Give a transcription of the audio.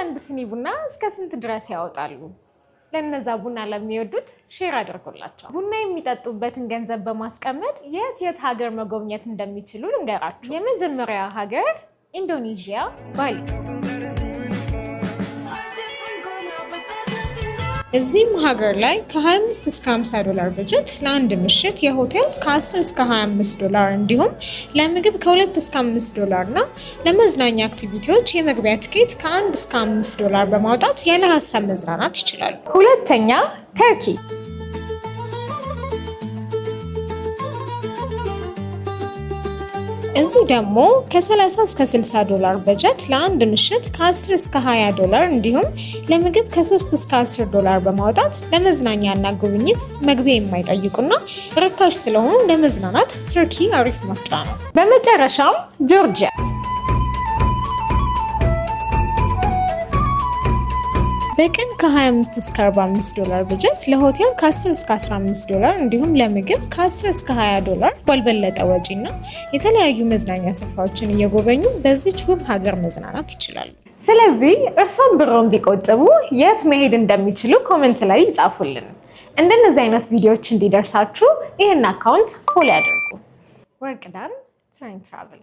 ለአንድ ስኒ ቡና እስከ ስንት ድረስ ያወጣሉ? ለነዛ ቡና ለሚወዱት share አድርጎላቸው። ቡና የሚጠጡበትን ገንዘብ በማስቀመጥ የት የት ሀገር መጎብኘት እንደሚችሉ ልንገራችሁ። የመጀመሪያ ሀገር ኢንዶኔዥያ ባሊ። እዚህም ሀገር ላይ ከ25 እስከ 50 ዶላር በጀት ለአንድ ምሽት የሆቴል ከ10 እስከ 25 ዶላር እንዲሁም ለምግብ ከ2 እስከ 5 ዶላር እና ለመዝናኛ activity ዎች የመግቢያ ትኬት ከ1 እስከ 5 ዶላር በማውጣት ያለ ሀሳብ መዝናናት ይችላሉ። ሁለተኛ ተርኪ። እዚህ ደግሞ ከ30 እስከ 60 ዶላር በጀት ለአንድ ምሽት ከ10 እስከ 20 ዶላር እንዲሁም ለምግብ ከ3 እስከ 10 ዶላር በማውጣት ለመዝናኛና ጉብኝት መግቢያ የማይጠይቁና ርካሽ ስለሆኑ ለመዝናናት ተርኪ አሪፍ ምርጫ ነው። በመጨረሻም ጆርጂያ። በቀን ከ25 እስከ 45 ዶላር በጀት ለሆቴል ከ10 እስከ 15 ዶላር እንዲሁም ለምግብ ከ10 እስከ 20 ዶላር ባልበለጠ ወጪ እና የተለያዩ መዝናኛ ስፍራዎችን እየጎበኙ በዚች ውብ ሀገር መዝናናት ይችላሉ። ስለዚህ እርሶም ብሮን ቢቆጥቡ የት መሄድ እንደሚችሉ comment ላይ ይጻፉልን። እንደነዚህ አይነት ቪዲዮዎች እንዲደርሳችሁ ይህን account follow ያድርጉ። ወርቅዳን ትሬን ትራቭል።